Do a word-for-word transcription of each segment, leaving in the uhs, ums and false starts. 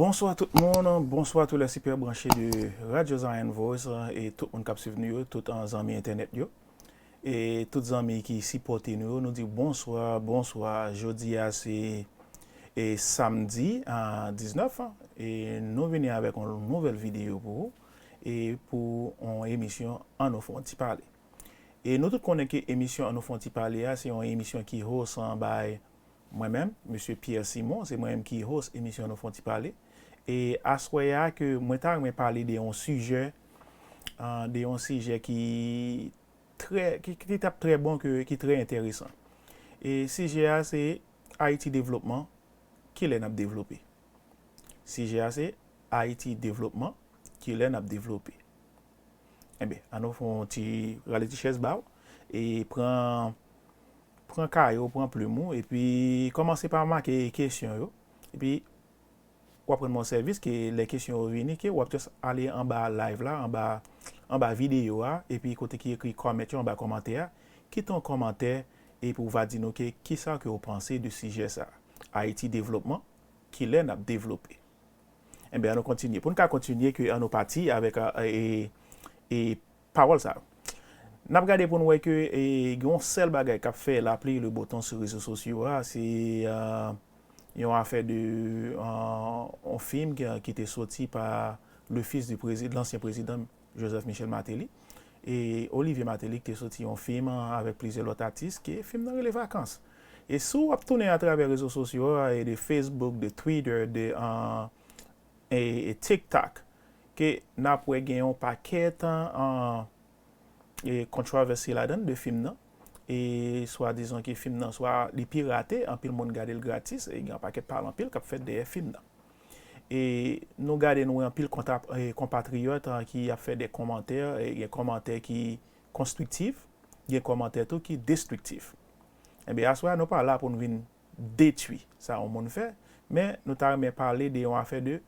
Bonsoir tout moun, bonsoir tous les super branchés de Radio Zion Voice, e tout moun k ap swiv nou yo, tout an zanmi entènèt yo, e tout zanmi ki sipòte nou yo, nou di bonswa, bonswa. Jodi a se e samdi a diznèf, e nou vini avèk yon nouvèl videyo pou ou, e pou yon emisyon Ann nou fè yon ti pale. E nou tout konnen ke emisyon Ann nou fè yon ti pale a, se yon emisyon ki host anba mwen menm, Mesye Pierre Simon, se mwen menm ki host emisyon Ann nou fè yon ti pale. E aswè a ke mwen ta renmen pale de yon sijè, ah, de yon sijè ki trè, ki, ki t ap trè bon, ke, ki trè enteresan. E sijè a se Ayiti devlopman, kilè n ap devlope? Sijè a se Ayiti devlopman, kilè n ap devlope? Enben, ann nou fè yon ti rale ti chèz ba w, e pran, pran kaye w, pran plim ou, epi kòmanse pa make kesyon yo. Epi, w ap rann mwen sèvis ke lè kesyon yo vini, ke w ap just ale anba live la, anba, anba videyo a, epi kote ki ekri comment yo, anba kòmantè a, kite yon kòmantè, epi w va di nou ke kisa ke w panse de sijè sa a. Ayiti devlopman, kilè n ap devlope? Enben, ann nou kontinye. Pou n ka kontinye, ke ann nou pati avèk, e, e, e pawòl sa yo. N ap gade pou n wè ke, e, gen yon sèl bagay k ap fè lapli le bon tan sou rezo sosyo a, se, e, yon afè de, e, yon fim ki, ki te soti pa le fils du président, l'ancien président Joseph Michel Martelly. E Olivier Martelly ki te soti yon fim, e, avèk plizyè lòt atis, ke fim nan rele Vakans. E si w ap tounen atravè rezo sosyo a, e de Facebook, de Twitter, de, e, e, e TikTok, ke n ap wè gen yon pakèt, an, e, controversy ladan de fim nan. E swadizan ke fim nan swa li pirate, anpil moun gade l gratis, e gen yon pakèt pale anpil k ap fèt dèyè fim nan. E nou gade, nou wè anpil konta-, e, konpatriyòt, an, ki ap fè de kòmantè, e gen kòmantè ki konstriktif, gen kòmantè tou ki destriktif. Enben, aswè a, nou pa la pou n vin detwi sa yon moun fè, men nou ta renmen pale de yon afè de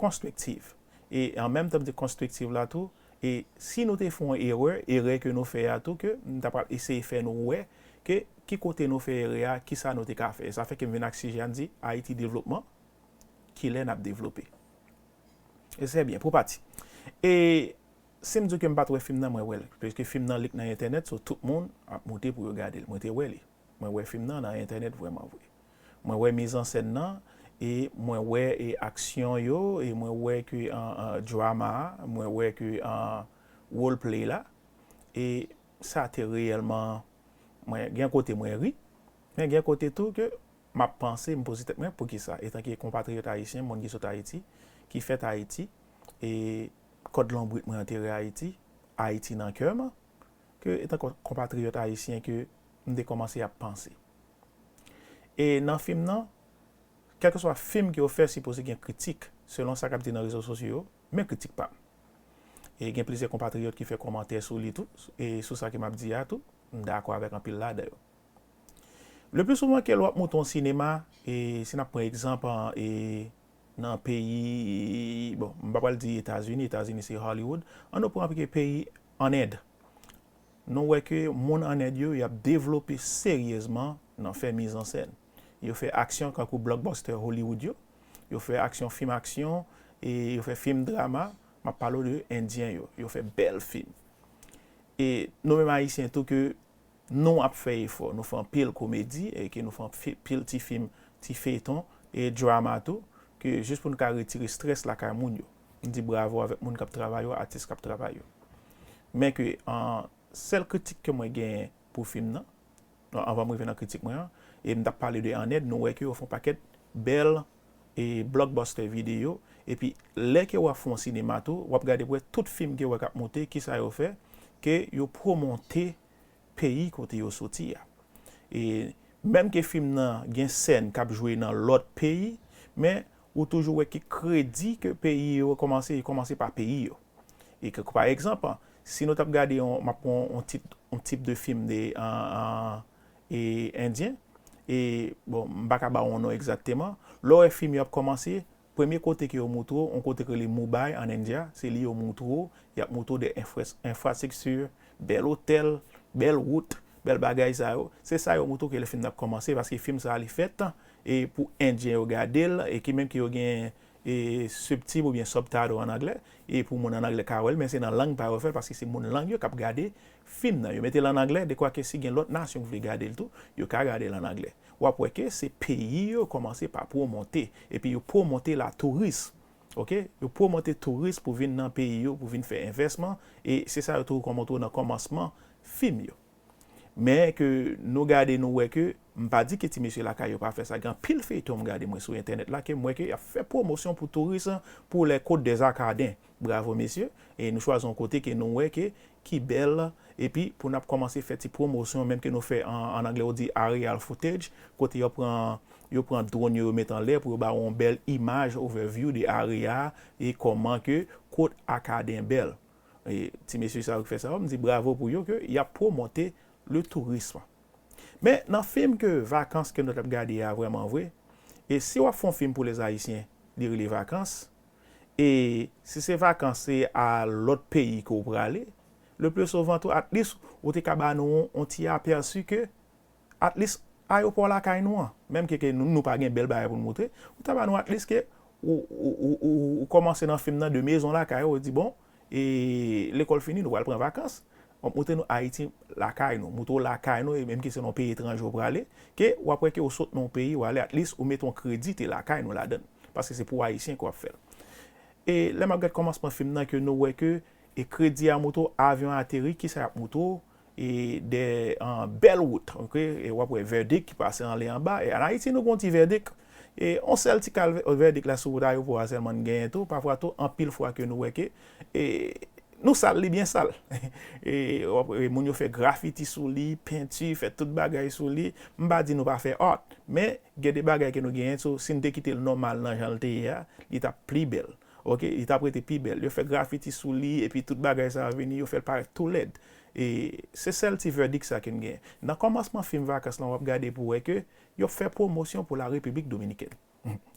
konstriktif. E an menm tan m di konstriktif la tou, e si nou te fè yon erè, erè ke nou fè a tou, ke m ta pral eseye fè nou wè ke ki kote nou fè erè a, kisa nou te ka fè. E sa fè ke m vin ak sijè a, m di Ayiti devlopman, kilè n ap devlope? E se byen, pou pati. E si m di w ke m pa t wè fim nan, mwen wè l. Paske fim nan lik nan entènèt, so tout moun ap moute pou yo gade l. Mwen te wè li. Mwen wè fim nan nan entènèt vrèman vre. Mwen wè mizansèn nan, e mwen wè, e aksyon yo, e mwen wè ke, an, an, drama a, mwen wè ke, an, role play la, e sa te reyèlman, mwen, gen kote mwen ri, men gen kote tou ke m ap panse, m poze tèt mwen, poukisa? Etanke konpatriyòt ayisyen, moun ki sot Ayiti, ki fèt Ayiti, e kòd lonbrit mwen antere Ayiti, Ayiti nan kè m, ke etan kon-, konpatriyòt ayisyen ke m te kòmanse ap panse. E nan fim nan, kèlkeswa fim ke yo fè, sipoze gen kritik, selon sa k ap di nan rezo sosyo yo, men kritik pa m. E gen plizyè konpatriyòt ki fè kòmantè sou li tou, e sou sa ke m ap di a tou, m dakò avèk anpil ladan yo. Le pli souvan ke lè w ap moute yon sinema, e si n ap pran egzanp, an, e nan peyi, bon, m pa pral di Etazini, Etazini se Hollywood, ann nou pran ke peyi an End. Nou wè ke moun an End yo, y ap devlope seryezman nan fè mizansèn. Yo fè aksyon kankou blockbuster Hollywood yo, yo fè aksyon, fim aksyon, e yo fè fim drama, m ap pale w de Endyen yo, yo fè bèl fim. E nou menm Ayisyen tou ke nou ap fè efò, nou fè anpil komedi, e ke nou fè anpi-, pil ti fim, ti feyton, e drama tou, ke jis pou nou ka retire strès lakay moun yo. M di bravo avèk moun k ap travay yo, atis k ap travay yo. Men ke, an, sèl kritik ke mwen genyen pou fim nan, non, anvan m rive nan kritik mwen an, e m t ap pale de Annette, nou wè ke yo fè yon pakèt bèl e blockbuster videyo, epi lè ke w ap fè yon sinema tou, w ap gade pou wè tout fim ke w wè k ap moute, kisa yo fè, ke yo pwomote peyi kote yo soti a. E menm ke fim nan gen sèn k ap jwe nan lòt peyi, men ou toujou wè ke kredi ke peyi yo kòmanse, kòmanse pa peyi yo. E ke, pa egzanp, si nou t ap gade yon, m ap pran yon tit, yon tip de fim de, an, an, e, endyen, e, bon, m pa ka ba w yon non egzakteman, lè w wè fim yo ap kòmanse, premye kote ke yo moutre w, yon kote ke rele Mumbai, an Endya, se li yo moutre w, y ap moutre w de enfras-, enfrastrikti, bèl otèl, bèl wout, bèl bagay sa yo. Se sa yo moutre w ke lè fim nan ap kòmanse, paske fim sa a li fèt, e pou Endyen yo gade l, e ki menm ke yo gen e, subtib oubyen subtitle an anglè, e pou moun an anglè ka wè l, men se nan lang pa yo fè l, paske se moun lang yo k ap gade fim nan. Yo mete l an anglè, dekwa ke si gen lòt nasyon ki vle gade l tou, yo ka gade l an anglè. W ap wè ke se peyi yo kòmanse pa pwomote, epi yo pwomote la touris. Oke? Yo pwomote touris pou vin nan peyi yo, pou vin fè envèsman, e se sa yo toujou kòmante nan kòmansman fim yo. Men ke nou gade, nou wè ke, m pa di ke ti mesye lakay yo pa fè sa. Gen anpil feyton m gade mwen sou entènèt la ke m wè ke y ap fè pwomosyon pou touris, pou les Côtes des Arcadins. Bravo mesye. E nou chwazi yon kote ke nou wè ke ki bèl, epi pou n ap kòmanse fè ti pwomosyon, menm ke nou fè an, an anglè ou di aerial footage, kote yo pran, yo pran drone yo, yo met anlè pou yo ba w yon bèl imaj, overview de area, e kòman ke Côtes Arcadins bèl. E ti mesye sa yo ki fè sa yo, m di bravo pou yo ke y ap pwomote le tourisme. Men nan fim ke Vacances ke nou t ap gade a vrèman vre, e si w ap fè yon fim pou les Haïtiens, li rele Vacances, e si se vakans se a lòt peyi ke w prale, le plus souvent tou, at least, ou te ka ba nou yon, yon ti apèsi ke at least, ayewopò lakay nou an, menm ke, ke nou, nou pa gen bèl bagay pou n moutre, ou ta ba nou at least ke ou, ou, ou, ou, ou kòmanse nan fim nan de mezon lakay ou, ou di, bon, e lekòl fini, nou pral pran vakans. W ap moutre nou Ayiti lakay nou, moutre w lakay nou, e menm ke se nan yon peyi etranje ou prale, ke w ap wè ke ou sot nan yon peyi, ou ale, at least, ou mete yon kredi te lakay nou ladan l. Paske se pou Ayisyen ke w ap fè l. E lè m ap gad kòmansman fim nan, ke nou wè ke, e kredi a moutre w, avyon ateri, kisa y ap moutre w, e de, an, bèl wout, oke? E w ap wè vèdik ki pase anlè anba. E an Ayiti, nou gen yon ti vèdik. E yon sèl ti kal vè-, vèdik la sou wout ayewopò a sèlman n genyen tou. Pafwa tou, anpil fwa ke nou wè ke, e, nou sal, li byen sal. E, w ap, e moun yo fè grafiti sou li, penti, fè tout bagay sou li. M pa di nou pa fè art, men gen de bagay ke nou genyen, so, si n te kite l nòmal nan jan l te ye a, li t ap pli bèl. Oke, li t ap rete pi bèl. Yo fè grafiti sou li, epi tout bagay sa a vini, yo fè l parèt tou lèd. E se sèl ti vèdik sa ke n genyen. Nan kòmansman fim Vakans lan, w ap gade pou wè ke yo fè pwomosyon pou la Repiblik Dominikèn.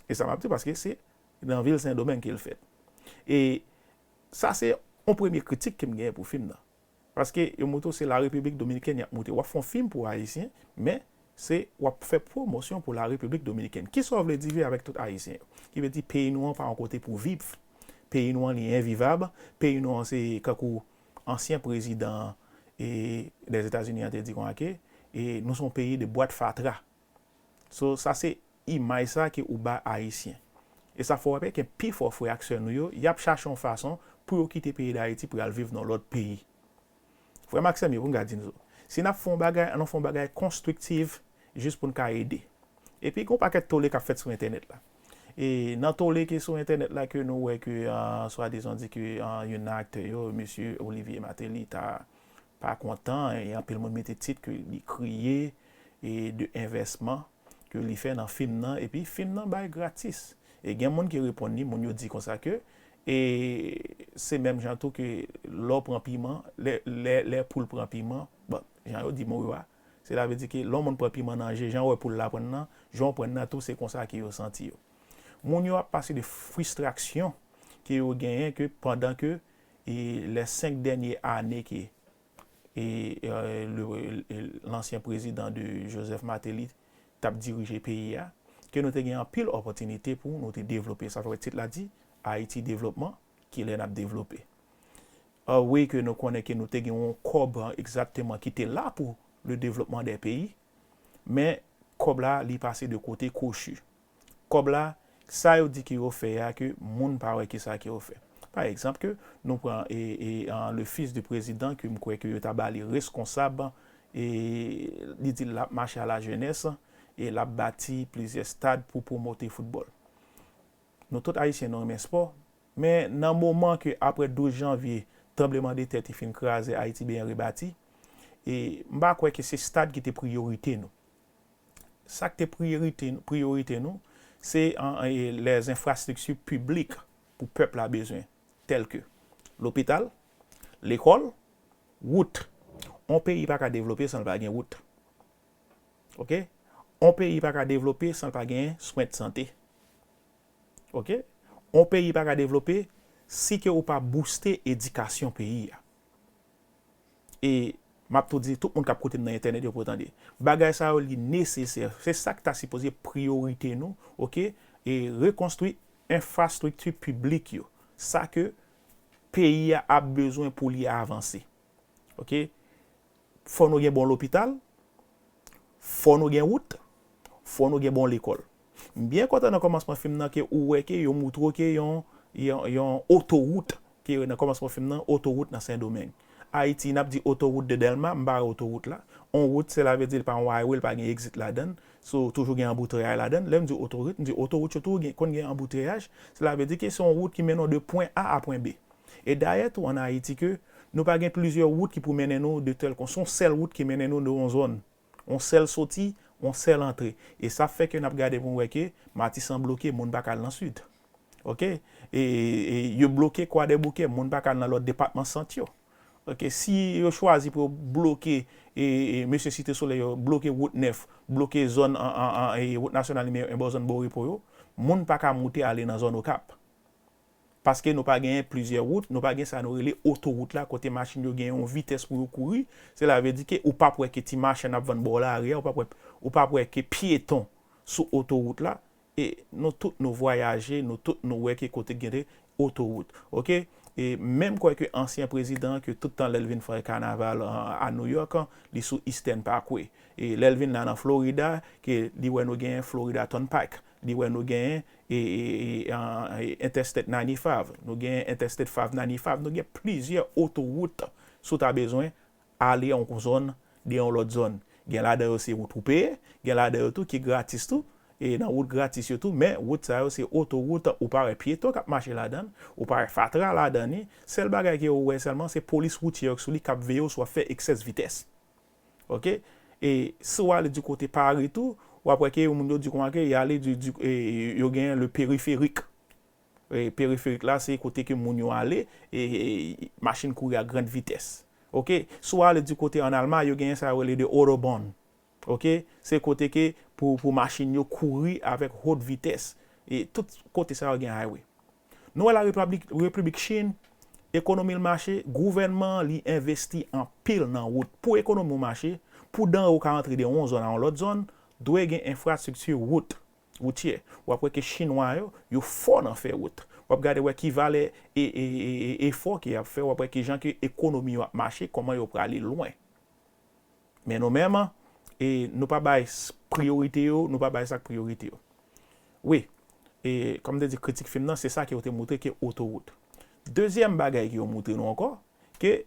E sa m ap di paske se nan vil Sendomeng ke l fèt. E sa se yon premye kritik ke m genyen pou fim nan. Paske yo moutre w se la Repiblik Dominikèn y ap moutre. W ap fè yon fim pou Ayisyen, men se w ap fè pwomosyon pou la Repiblik Dominikèn. Kisa w vle di vre avèk tout Ayisyen yo? Ki vle di peyi nou an pa yon kote pou viv. Peyi nou an li envivab. Peyi nou an se kankou ansyen prezidan e Lèzetazini an te di konsa ke e nou se yon peyi de bwat fatra. So, sa se imaj sa ke ou ba Ayisyen. E sa fè w wè ke pifò frè ak sè nou yo, y ap chache yon fason pou yo kite peyi Dayiti pou y al viv nan lòt peyi. Frè m ak sè m yo, pou m ka di nou sa. Si n ap fè yon bagay, ann nou fè yon bagay konstriktif, jis pou n ka ede. Epi, gen yon pakèt tole k ap fèt sou entènèt la. E nan tole ki sou entènèt la ke nou wè ke, ah, swadizan di ke, ah, youn nan aktè yo, mesye Olivier Martelly, ta pa kontan, e anpil moun mete tit ke li kriye, e de envèsman ke li fè nan fim nan, epi fim nan bay gratis. E gen moun ki reponn li, moun yo di konsa ke, e se menm jan tou ke lè w pran piman, lè, lè, lè poul pran piman, bon, jan yo di Moriwa, sela vle di ke lè yon moun pran piman nan je, jan w wè poul la pran nan, jan w pran nan tou, se konsa ke yo santi yo. Moun yo ap pase de fristrasyon ke yo genyen ke pandan ke, e, lè senk dènye ane ke e, e, le, e, lansyen prezidan de Joseph Martelly t ap dirije peyi a, ke nou te gen anpil opòtinite pou nou te devlope. Sa fè tit la di, Ayiti devlopman, kilè n ap devlope. A wi ke nou konnen ke nou te gen yon kòb egzakteman ki te la pou le devlopman de peyi, men kòb la, li pase de kote kwochi. Kòb la, sa yo di ke yo fè a, ke moun pa wè kisa ke yo fè. Pa egzanp, ke nou pran, e, e, an, le fils du président, ke m kwè ke yo ta ba li reskonsab, e, li di l ap mache a la jeunesse, e l ap bati plizyè stad pou pwomote foutbòl. Nou tout Ayisyen, nou renmen spò, men nan moman ke apre douz janvye, tranbleman de tè te fin kraze Ayiti, byen rebati, e m pa kwè ke se stad ki te priyorite nou. Sa k te priyorite, priyorite nou, se an, e, les infrastructures publiques pou pèp la bezwen, tèl ke lopital, lekòl, wout. On peyi pa ka devlope san l pa gen wout. Oke? On peyi pa ka devlope san l pa gen swen de sante. Oke? On peyi pa ka devlope si ke ou pa bouste edikasyon peyi a. E m ap tou di tout moun k ap koute m nan entènèt yo pou yo tande. Bagay sa yo, li nesesè. Se sa k ta sipoze priyorite nou, oke? E rekonstwi enfrastrikti piblik yo, sa ke peyi a ap bezwen pou li avanse. Oke? Fò nou gen bon lopital, fò nou gen wout, fò nou gen bon lekòl. M byen kontan nan kòmansman fim nan ke ou wè ke yo moutre w ke yon, yon, yon otowout, ke nan kòmansman fim nan, otowout nan Sendomeng. Ayiti, n ap di otowout de Dèlma, m pa wè otowout la. On wout, sela vle di l pa yon highway, l pa gen exit ladan l. So, toujou gen anbouteyay ladan l. Lè m di otowout, m di otowout yo toujou gen, konn gen anbouteyaj. Sela vle di ke se yon wout ki mennen w de pwen A a pwen B. E dayè tou ann Ayiti ke nou pa gen plizyè wout ki pou mennen nou de tèl kon, se yon sèl wout ki mennen nou nan yon zòn. Yon sèl soti, yon sèl antre. E sa fè ke n ap gade pou n wè ke Matisan bloke, moun pa ka al nan Sid. Oke? E, e yo bloke Kwadèboukè, moun pa ka al nan lòt depatman Sant yo. Oke? Si yo chwazi pou yo bloke, e, e mesye Site Solèy yo, bloke wout nèf, bloke zòn an, an, an, e, wout nasyonal nimewo en bò zòn Bò Repo yo, moun pa ka moute ale nan zòn Okap. Paske nou pa genyen plizyè wout, nou pa gen sa nou rele otowout la, kote machin yo gen yon vitès pou yo kouri. Sela vle di ke ou p ap wè ke ti machann ap vann bò lari a, ou p ap wè, ou p ap wè ke pyeton sou otowout la. E nou tout nou vwayaje, nou tout nou wè ke kote gen de otowout. Oke? E menm kwè ke ansyen prezidan ke tout tan lè l vin fè kanaval a, a New York, li sou Eastern Parkway. E lè l vin la nan Florida, ke li wè nou genyen Florida Turnpike, li wè nou genyen e, e, e, an, e, Interstate ninety-five, nou gen Interstate five ninety-five, nou gen plizyè otowout si w ta bezwen ale yon zòn, de yon lòt zòn. Gen ladan yo se wout ou peye, gen ladan yo tou ki gratis tou, e nan wout gratis yo tou, men wout sa yo se otowout, ou pa wè pyeton k ap mache ladan l, ou pa wè fatra ladan li, sèl bagay ke ou wè sèlman se polis woutyè yo k sou li k ap veye w si w ap fè eksè vitès. Oke? E si w ale di kote Pari tou, w ap wè ke moun yo di kòman ke y ale di, di, e, yo gen le périphérique. E, périphérique la, se kote ke moun yo ale, e, e, machin kouri a grand vitès. Oke? Si w ale di kote ann Almay, yo genyen sa yo rele de Autobahn. Oke? Se kote ke pou, pou machin yo kouri avèk haute vitès. E tout kote sa yo gen highway. Nou wè la Repiblik, Repiblik Chin, ekonomi l mache, gouvènman an li envesti anpil nan wout. Pou ekonomi w mache, pou danre w ka antre de yon zòn a yon lòt zòn, dwe gen enfrastrikti wout, woutyè. W ap wè ke Chinwa yo, yo fò nan fè wout. W ap gade wè ki valè e, e, e, e efò ke y ap fè, w ap wè ki jan ke ekonomi yo ap mache, kòman yo prale lwen. Men nou menm, e nou pa bay s-, priyorite yo, nou pa bay sa k priyorite yo. Wi, e kòm m te di, kritik fim nan, se sa ke yo te moutre ke otowout. Dezyèm bagay ke yo moutre nou ankò, ke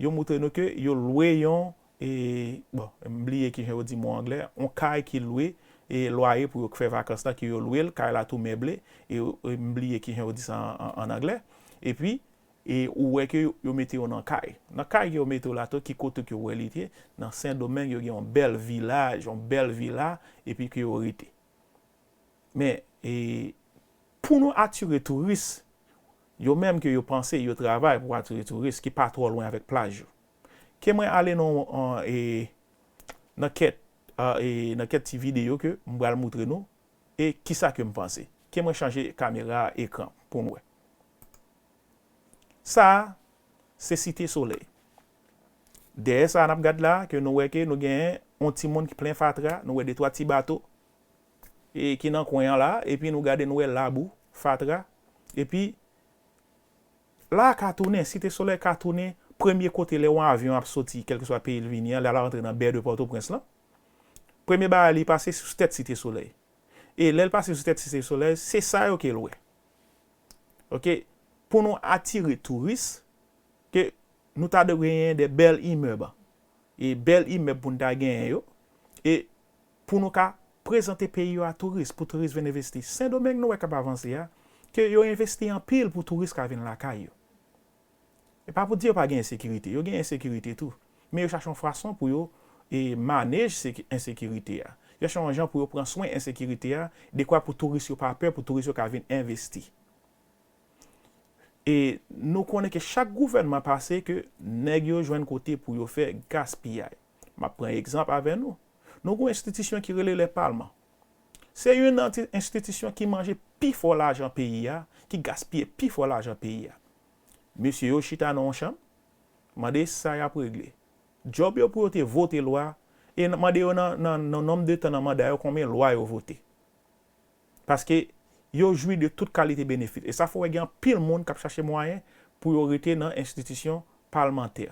yo moutre nou ke yo lwe yon, e, bon, m bliye ki jan yo di mo anglè, yon kay ki lwe, e lwaye pou yo k fè vakans la, ke yo lwe l, kay la tou meble, e, e m bliye ki jan yo di sa an, an, an anglè. Epi, e ou wè ke yo, yo mete yo nan kay. Nan kay ke yo mete yo la tou, ki kote ke yo wè li te? Nan Sendomeng, yo gen yon bèl vilaj, yon bèl vila, epi ke yo rete. Men, e, pou nou atire touris, yo menm ke yo panse yo travay pou atire touris ki pa twò lwen avèk plaj yo. Ke mwen ale nan, an, e, nan kèk, a, e, nan kèk ti videyo ke m pral moutre nou, e kisa ke m panse. Ke mwen chanje kamera ekran pou n wè. Sa a, se Site Solèy. Dèyè sa a n ap gad la, ke nou wè ke nou genyen yon timoun ki plen fatra, nou wè de twa ti bato, e ki nan kwen an la, epi nou gade, nou wè labou, fatra, epi la ka tounen, Site Solèy ka tounen, premye kote lè yon avyon ap soti, kèlkeswa peyi l vini an, lè l ap rantre nan bè de Pòtoprens lan, premye bagay li pase sou tèt Site Solèy. E lè l pase sou tèt Site Solèy, se sa yo ke l wè. Oke, pou nou atire touris, ke nou ta dwe genyen de bèl imèb. E bèl imèb pou n ta genyen yo. E pou nou ka prezante peyi yo a touris, pou touris vin envesti. Sendomeng nou wè k ap avanse a, ke yo envesti anpil pou touris ka vin lakay yo. E pa pou di yo pa gen ensekirite, yo gen ensekirite tou. Men yo chache yon fason pou yo, e, manage seki-, ensekirite a. Yo chache yon jan pou yo pran swen ensekirite a, dekwa pou touris yo pa pè, pou touris yo ka vin envesti. E nou konnen ke chak gouvènman pase ke nèg yo jwenn kote pou yo fè gaspiyay. M ap pran egzanp avè nou. Nou gen yon enstitisyon ki rele le Palman. Se youn nan ti enstitisyon ki manje pi fò lajan peyi a, ki gaspiye pi fò lajan peyi a. Mesye yo chita nan yon chanm, mande sa y ap regle. Djòb yo pou yo te vote lwa, e n-, mande yo nan, nan, nan nonb de tan nan manda yo konbyen lwa yo vote. Paske yo jwi de tout kalite benefis. E sa fè w wè gen anpil moun k ap chache mwayen pou yo rete nan enstitisyon palmantè.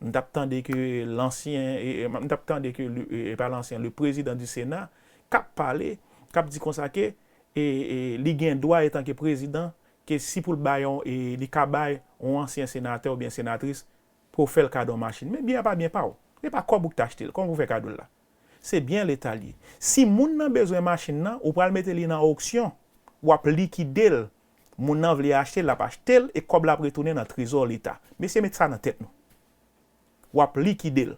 M t ap tande ke lansyen, e, e, m t ap tande ke, le- e, e pa lansyen, le président du Sénat, k ap pale, k ap di konsa ke e, e, li gen dwa, etanke prezidan, ke si pou l bay yon, e, li ka bay yon ansyen senatè oubyen senatris pou fè l kado yon machin. Men byen an pa byen pa w. Se pa kòb ou ki t achte l. Kòman pou fè kado l la? Se byen Leta l ye. Si moun nan bezwen machin nan, ou pral mete li nan oksyon, w ap likide l. Moun nan vle achte l, l ap achte l, e kòb la ap retounen nan trezò Leta. Mesye, met sa nan tèt nou. W ap likide l.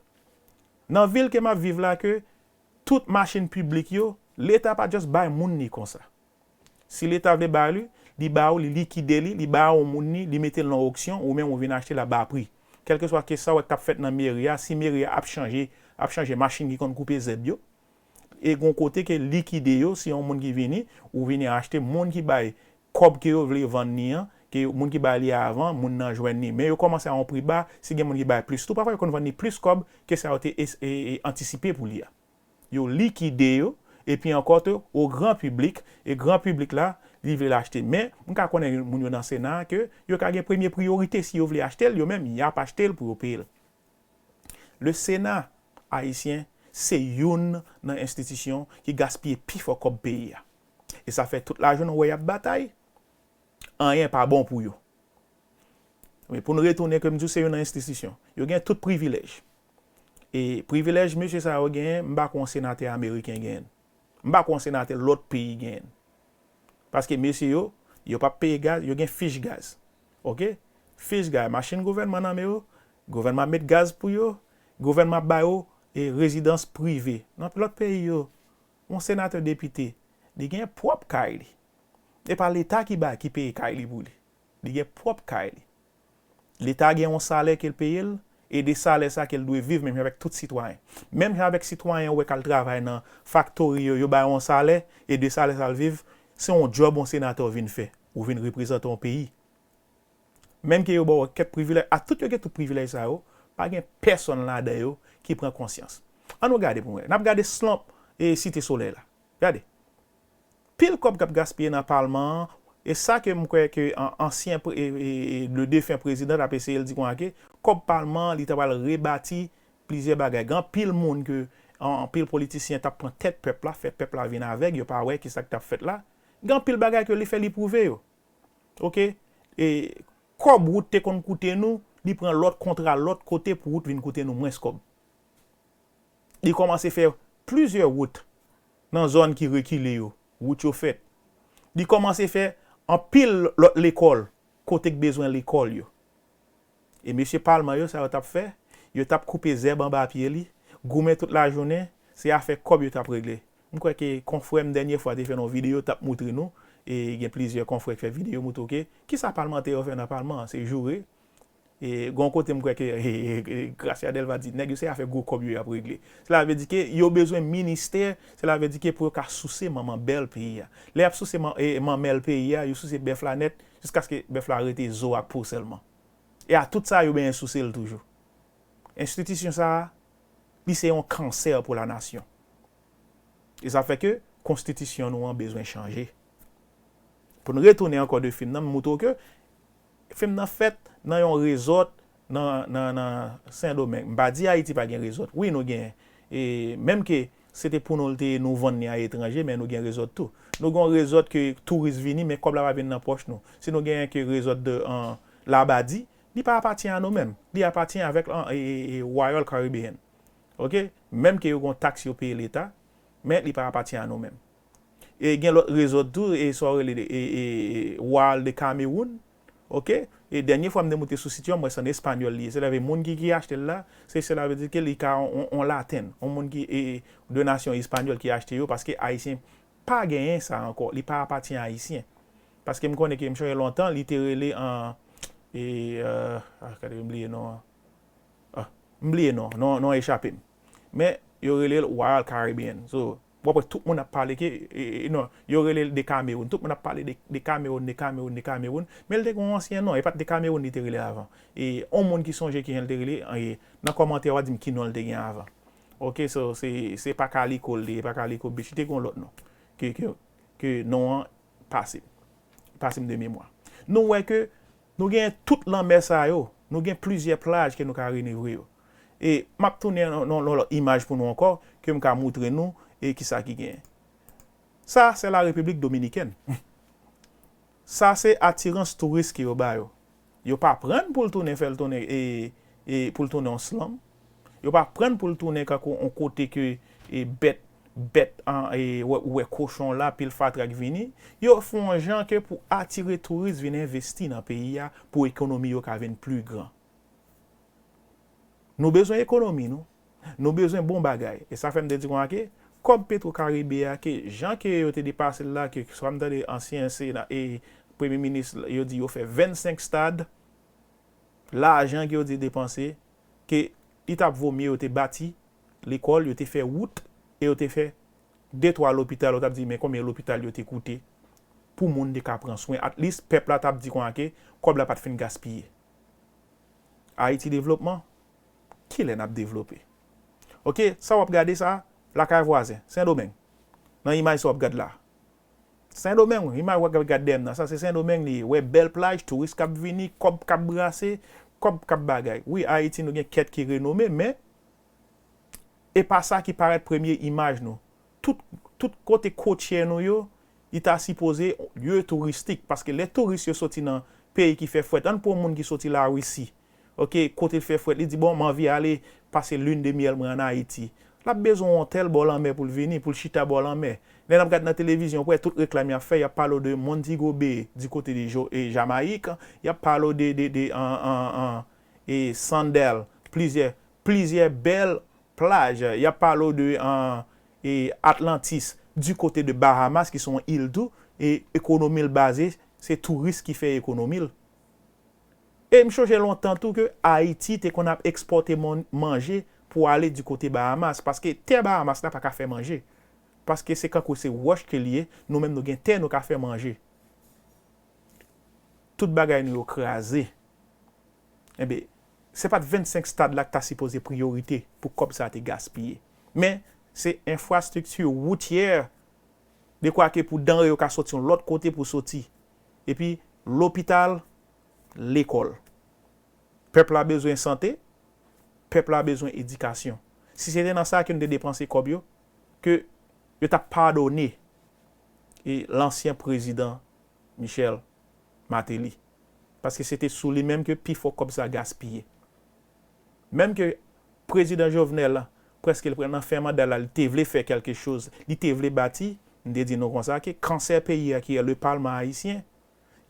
Nan vil ke m ap viv la, ke tout machin piblik yo, Leta pa just bay moun li konsa. Si Leta vle ba li, li ba ou, li likide li, li ba ou moun li, li mete l nan oksyon, ou menm ou vin achte l a ba pri. Kèlkeswa ke sa w wè k t ap fèt nan meri a, si meri a ap chanje, ap chanje machin ki konn koupe zèb yo, e gon kote ke likide yo, si yon moun ki vini, ou vini achte, moun ki bay kòb ke yo vle vann li an, ke moun ki bay li a avan, moun nan jwenn li. Men yo kòmanse a yon pri ba, si gen moun ki bay plis tou, pafwa yo konn vann li plis kòb ke sa yo te es- e- e- antisipe pou li a. Yo likide yo, epi ankò tou, o gran piblik, e gran piblik la, li vle l achte. Men, m ka konnen moun yo nan Sena a ke yo ka gen premye priyorite si yo vle achte l, yo menm, y ap achte l pou yo peye l. Le Sénat ayisyen se youn nan enstitisyon ki gaspiye pi fò kòb peyi a. E sa fè tout lajounen w wè y ap batay, anyen pa bon pou yo. Men pou n retounen ke m di w se youn nan enstitisyon. Yo gen tout privilèj. E privilèj mesye sa yo genyen, m pa kwè yon senatè ameriken genyen. M pa kwè yon senatè lòt peyi genyen. Paske mesye yo, yo p ap peye gaz, yo gen fich gaz. Oke? Fich gaz, machin gouvènman nan men yo, gouvènman ap met gaz pou yo, gouvènman ap ba yo e rezidans prive. Nan lòt peyi yo, yon senatè depite, li gen pwòp kay li. E pa Leta ki bay, ki peye kay li pou li. Li gen pwòp kay li. Leta gen yon salè ke l peye l, e de salè sa ke l dwe viv menm jan avèk tout sitwayen. Menm jan avèk sitwayen ou wè k al travay nan faktori yo, yo ba yo yon salè, e de salè sa l viv, se yon djòb yon senatè vin fè. Ou vin reprezante yon peyi. Menm ke yo ba w kèk privilèj, a tout yo gen tout privilèj sa yo, pa gen pèsonn ladan yo ki pran konsyans. Ann nou gade pou mwen. N ap gade slump e Site Solèy la. Gade. Pil kòb k ap gaspiye nan palman an, e sa ke m kwè ke an- ansyen pre- e- e- e- le defen prezidan t ap eseye l di konsa ke kòb palman an, li ta pral rebati plizyè bagay. Gen anpil moun ke an- anpil politisyen t ap pran tèt pèp la, fè pèp la vin avèg, yo pa wè kisa k t ap fèt la. Gen anpil bagay ke li fè, li pwouve yo. Oke? E kòb wout te konn koute nou, li pran lòt kontra lòt kote pou wout vin koute nou mwens kòb. Li kòmanse fè plizyè wout nan zòn ki rekile yo, wout yo fèt. Li kòmanse fè anpil lòt lekòl, kote k bezwen lekòl yo. E mesye palman yo, sa yo t ap fè, yo t ap koupe zèb anba pye li, goumen tout lajounen, se afè kòb yo t ap regle. M kwè ke konfrè m dènye fwa te fè yon videyo, t ap moutre nou, e gen plizyè konfrè k fè videyo moutre w ke kisa palmantè yo fè nan palman an, se joure. E gon kote m kwè ke e, e, e, Gracia Delva di, nèg yo se afè gwo kòb yo y ap regle. Sela vle di ke yo bezwen ministè, sela vle di ke pou yo ka souse manman bèl peyi a. Lè y ap souse man- e, manmèl peyi a, yo souse bèf la nèt, jiskaske bèf la rete zo ak po sèlman. E a tout sa, yo benyen souse l toujou. Enstitisyon sa a, li se yon kansè pou lanasyon. E sa fè ke konstitisyon nou an bezwen chanje. Pou n retounen ankò de fim nan, m moutre w ke fim nan fèt nan yon rezòt nan, nan, nan Sendomeng. M pa di Ayiti pa gen rezòt. Wi, nou gen. E menm ke se te pou nou l te ye, nou vann li a etranje, men nou gen rezòt tou. Nou gen yon rezòt ke touris vini, men kòb la pa vin nan pòch nou. Si nou genyen ke rezòt de, an, Labadi, li pa apatyen a nou menm. Li apatyen avèk, an, e, e, e, Royal Caribbean. Oke? Menm ke yo gen yon taks yo peye Leta, men li pa apatyen a nou menm. E gen lòt rezòt tou, e sa yo rele, e, e, e, Royal de Cameroun. Oke? E dènye fwa m te moute sou sit yo, m wè se an espanyòl li ye. Sela vle moun ki, ki achte l la, se, sela vle di ke li ka on, on, on laten, on moun ki, e, e, de nasyon espanyòl ki achte yo, paske ayisyen pa genyen sa ankò. Li pa apatyen ayisyen. Paske m konnen ke m chonje lontan, li te rele an, e, e, ah, gade, m bliye non an. Ah, m bliye non, non, non an echape m. Men, yo rele l Royal Caribbean. So, w ap wè tout moun ap pale ke, e, e, non, yo rele l de Cameroun. Tout moun ap pale de, de Cameroun, de Cameroun, de Cameroun. Men l te gen yon ansyen non, e pa t de Cameroun li te rele avan. E yon moun ki sonje kijan l te rele, e, nan kòmantè w a di m ki non l te gen avan. Oke, so, se, se pa Kaliko l te ye, pa Kaliko Beach, li te gen yon lòt non. Ke, ke, ke non an pase, pase m de memwa. Nou wè ke nou gen tout lanmè sa yo, nou gen plizyè plaj ke nou ka renevre yo. E m ap tounen nan, nan, nan lòt imaj pou nou ankò, ke m ka moutre nou, e kisa ki genyen. Sa, se la Repiblik Dominikèn. Sa, se atirans touris ke yo ba yo. Yo pa pran l pou l tounen fè l tounen, e, e pou l tounen yon slum. Yo pa pran l pou l tounen kankou yon kote ke, e, bèt, bèt, an, e, wè, ou wè kochon la, pil fatra k vini. Yo fè yon jan ke pou atire touris vin envesti nan peyi a, pou ekonomi yo ka vin pli gran. Nou bezwen ekonomi nou. Nou bezwen bon bagay. E sa fè m te di konsa ke kòb Petro Caribe a, ke jan ke yo te depase l la, ke swa m tande ansyen sena, e premye minis, yo di yo fè vennsenk stad, lajan ke yo te depanse, ke li t ap vo mye yo te bati lekòl, yo te fè wout, e yo te fè de twa lopital, yo t ap di, men konbyen lopital yo te koute pou moun te ka pran swen. At least, pèp la t ap di konsa ke kòb la pa t fin gaspiye. Ayiti devlopman, kilè n ap devlope? Oke, sa w ap gade sa, lakay vwazen, Sendomeng. Nan imaj sa w ap gad la. Sendomeng, imaj w ap gad dèyè m nan, sa se Sendomeng li ye. Wè bèl plaj, touris k ap vini, kòb k ap brase, kòb k ap bagay. Wi, Ayiti nou gen kèk ki renome, men e pa sa ki parèt premye imaj nou. Tout, tout kote kotyè nou yo, li ta sipoze lye touristik, paske lè touris yo soti nan peyi ki fè frèt, ann pran yon moun ki soti Larisi, oke, kote l fè frèt, li di, bon, m anvi ale pase lune de miel mwen ann Ayiti. L ap bezwen yon otèl bò lanmè pou l vini, pou l chita bò lanmè. Lè n ap gade nan televizyon, w wè tout reklam y ap fè, y ap pale w de Montego Bay, di kote de Jo-, e, Jamayik, y ap pale w de, de, de, an, an, an, e, Sandel, plizyè, plizyè bèl plaj. Y ap pale w de, an, e, Atlantis, di kote de Bahamas, ki se yon il tou, e ekonomi l baze, se touris ki fè ekonomi l. E m chonje lontan tou ke Ayiti te konn ap ekspòte mon-, manje pou ale di kote Bahamas, paske tè Bahamas la pa ka fè manje. Paske se kankou se wòch ke l ye, nou menm nou gen tè, nou ka fè manje. Tout bagay nou yo kraze. Enben, se pa t vennsenk stad la ki ta sipoze priyorite pou kòb sa a te gaspiye. Men, se enfrastrikti woutyè, dekwa ke pou danre yo ka soti yon lòt kote pou soti. Epi, lopital, lekòl. Pèp la bezwen sante, pèp la bezwen edikasyon. Si se te nan sa ke nou te depanse kòb yo, ke yo t ap padone e lansyen prezidan Michel Martelly. Paske se te sou li menm ke pifò kòb sa gaspiye. Menm ke prezidan Jovenel, prèske l pral nan fen manda l la, li te vle fè kèlke choz, li te vle bati, m te di nou konsa ke kansè peyi a ki ye le Palman ayisyen,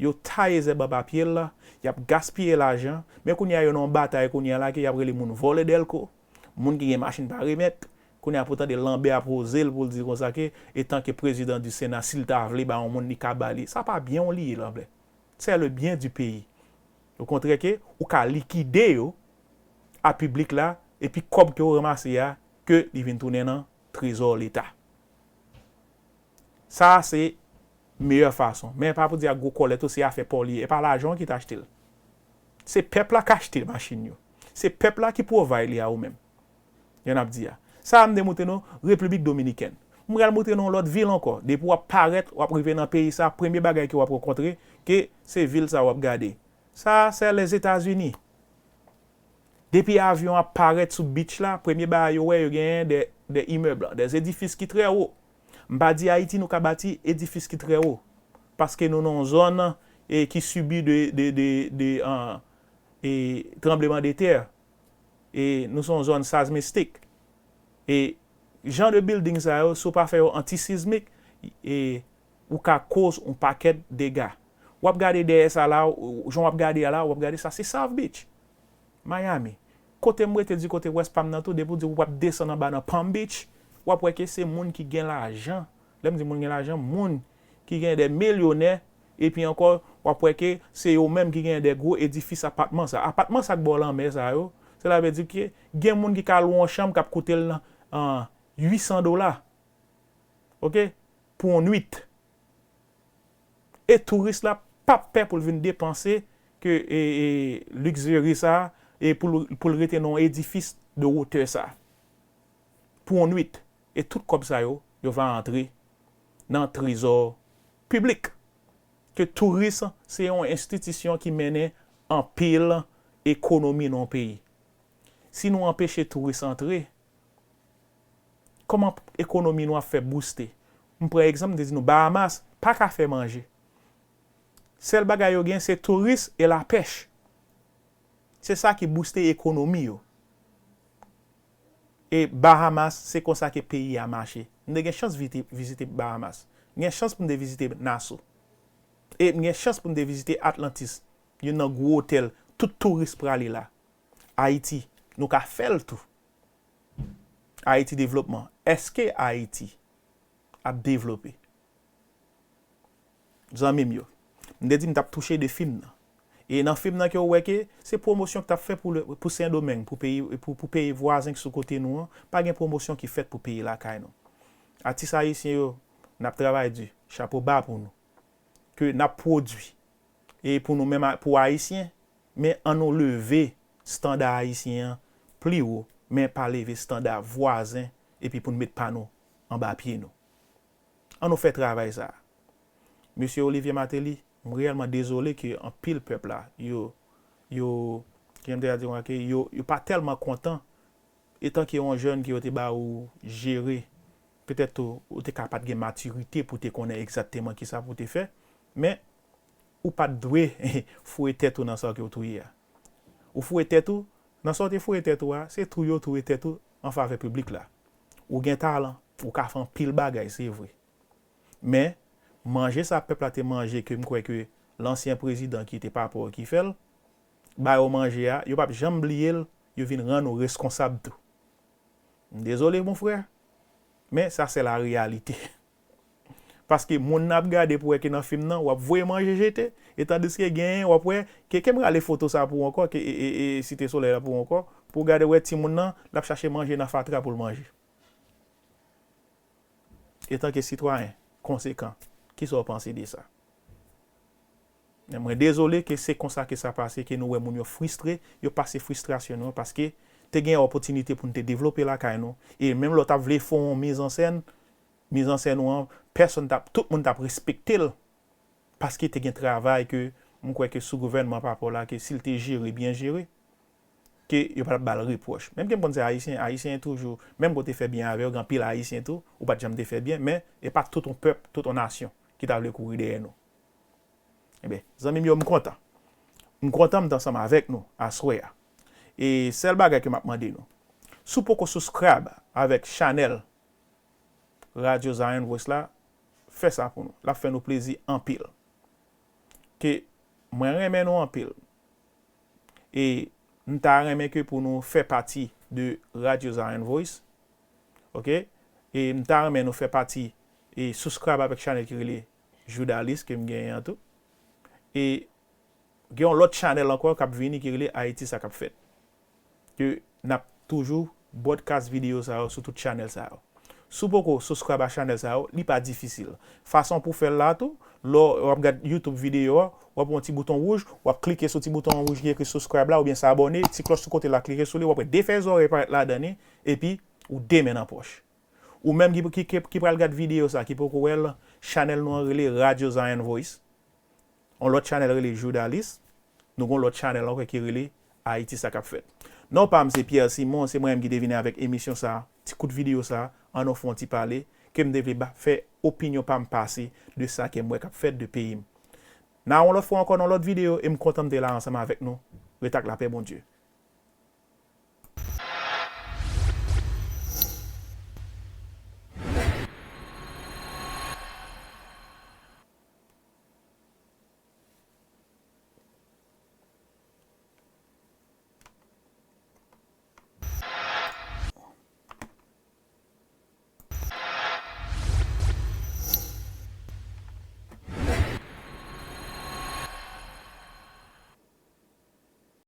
yo taye zèb anba pye l la, y ap gaspiye lajan, men kounye a yo nan yon batay kounye a la ke y ap rele moun vòlè dèlko, moun ki gen machin pa remèt, kounye a pou tande Lanbè ap woze l pou l di konsa ke, etanke prezidan di Sena, si l ta vle ba yon moun, li ka ba li. Sa pa byen w li ye, Lanbè. C'est le bien du pays. Okontrè ke ou ka likide yo a piblik la, epi kòb ke w ranmase a, ke li vin tounen nan trezò Leta. Sa a se meyè fason. Men pa pou di ak gwo kòlèt ou, se afè pa w li ye. E pa lajan w ki t achte l. Se pèp la k achte machin yo. Se pèp la ki pwovay li a ou menm. Jan n ap di a. Sa a m te moutre nou, Repiblik Dominikèn. M pral moutre nou yon lòt vil ankò. Depi w ap parèt, w ap rive nan peyi sa, premye bagay ke w ap rankontre, ke se vil sa w ap gade. Sa a, se Lèzetazini. Depi avyon ap parèt sou beach la, premye bagay yo wè, yo genyen de, de imèb, de edifis ki trè wo. M pa di Ayiti nou ka bati edifis ki trè wo. Paske nou nan yon zòn, e, ki sibi de, de, de, de, an, e, tranbleman de tè. E nou se yon zòn sizmistik. E jan de building sa yo, si w pa fè yo antisizmik, e ou ka koz yon pakèt dega. W ap gade dèyè sa la, ou, jan w ap gade a la, w ap gade sa, se South Beach, Miami. Kote m rete di kote West Palm nan tou, depi w di w ap desann anba nan Palm Beach, w ap wè ke se moun ki gen lajan. Lè m di moun gen lajan, moun ki gen de milyonè, epi ankò, w ap wè ke se yo menm ki gen de gwo edifis apatman sa. Apatman sa k bò lanmè sa yo, sela vle di ke gen moun ki ka lwe yon chanm k ap koute l nan, an, uit san dola. Oke? Pou yon nwit. E touris la p ap pè pou l vin depanse ke, e, e, luxury sa, e pou l, pou l rete nan yon edifis de wotè sa. Pou yon nwit. E tout kòb sa yo, yo va antre nan trezò piblik. ke touris se yon enstitisyon ki mennen anpil ekonomi nan yon peyi. Si nou anpeche touris antre, kòman ekonomi nou ap fè bouste? M pran egzanp, m te di nou Bahamas pa ka fè manje. Sèl bagay yo gen se touris e lapèch. Se sa ki bouste ekonomi yo. E Bahamas, se konsa ke peyi a mache. M te gen chans vite, vizite Bahamas. M gen chans pou m te vizite Nassau. E m gen chans pou m te vizite Atlantis. Youn nan gwo otèl, tout touris prale la. Ayiti, nou ka fè l tou. Ayiti devlopman. Èske Ayiti ap devlope? Zanmi m yo, m te di m t ap touche de fim nan. E nan fim nan ke w wè ke se pwomosyon k t ap fè pou, pou Sendomeng, pou peyi, pou, pou peyi vwazen ki sou kote nou an, pa gen pwomosyon ki fèt pou peyi lakay nou. Atis ayisyen yo, n ap travay di, chapo ba pou nou. Ke n ap pwodui. E pou nou menm, pou Ayisyen, men ann nou leve standa ayisyen an pli wo, men pa leve standa vwazen, epi pou n met pa nou anba pye nou. Ann nou fè travay sa a. Mesye Olivier Martelly, m reyèlman dezole ke anpil pèp la, yo, yo, kijan m te ka di w ke yo, yo pa tèlman kontan, etan ke yon jèn ke yo te ba ou jere, petèt ou, ou te ka pa t gen matirite pou te konnen egzakteman kisa pou te fè, men ou pa t dwe foure tèt ou nan sa ke w tou ye a. Ou foure tèt ou, nan sa w te foure tèt ou a, se tou yo toure tèt ou an favè piblik la. Ou gen talan, ou ka fè anpil bagay, se vre. Men, manje sa pèp la te manje ke m kwè ke lansyen prezidan ki te pa pò ki fè l, ba yo manje a, yo p ap janm bliye l, yo vin rann ou reskonsab tou. M dezole, mon frè, men sa se la reyalite. Paske moun nan ap gade pou wè ke nan fim nan, w ap voye manje jete, e tandiske genyen, w ap wè, ke, ke m rale foto sa pou w ankò, ke, e, e, e, Site Solèy la pou w ankò, pou w gade wè timoun nan, l ap chache manje nan fatra pou l manje. Etan ke sitwayen konsekan, kisa w panse de sa? Men mwen dezole ke se konsa ke sa pase, ke nou wè moun yo fristre, yo pase fristrasyon yo, paske te gen opòtinite pou n te devlope lakay nou, e menm lè w t ap vle fè yon mizansèn, mizansèn ou an, pèsonn t ap, tout moun t ap respekte l, paske te gen travay ke m kwè ke sou gouvènman pa pò la, ke si l te jere, byen jere, ke yo pa t ap ba l repwòch. Menm ke m konn se Ayisyen, Ayisyen toujou, menm ke w te fè byen avè yo, gen anpil Ayisyen tou, ou pa t janm te fè byen, men e pa tout yon pèp, tout yon nasyon ki ta vle kouri dèyè nou. Ebyen, zanmi m yo, m kontan. M kontan m t ansanm avèk nou aswè a. E sèl bagay ke m ap mande nou, si w poko subscribe avèk chanèl Radyo Zion Voice la, fè sa pou nou. L ap fè nou plezi anpil. Ke mwen renmen nou anpil. E m ta renmen ke pou nou fè pati de Radyo Zion Voice. Oke? E m ta renmen nou fè pati e subscribe avèk chanèl ki rele Joudalis ke m genyen an tou. E gen yon lòt chanèl ankò k ap vini ki rele Ayiti Sa K Ap Fèt. Ke n ap toujou broadcast videyo sa yo sou tout chanèl sa yo. Si w poko subscribe a chanèl sa yo, li pa difisil. Fason pou fè l la tou, lè w ap gad YouTube videyo a, w ap wè yon ti bouton wouj, w ap klike sou ti bouton wouj ki ekri subscribe la oubyen s'abonner, ti klòch sou kote la, klike sou li, w ap wè de fèy zòrèy parèt ladan li, epi ou de men nan pòch. Ou menm ki, ki, ki, ki pral gad videyo sa, ki poko wè l, chanèl nou an rele Radyo Zion Voice. Yon lòt chanèl rele Joudalis. Nou gen yon lòt chanèl ankò ki rele Ayiti Sa K Ap Fèt. Non pa m se Pierre Simon, se mwen menm ki te vini avèk emisyon sa, ti kout videyo sa, Ann nou fè yon ti pale, ke m te vle ba, fè opinyon pa m pase de sa ke m wè k ap fèt de peyi m. Nan yon lòt fwa ankò, nan lòt videyo, e m kontan m te la ansanm avèk nou. Ret ak lapè Bondye.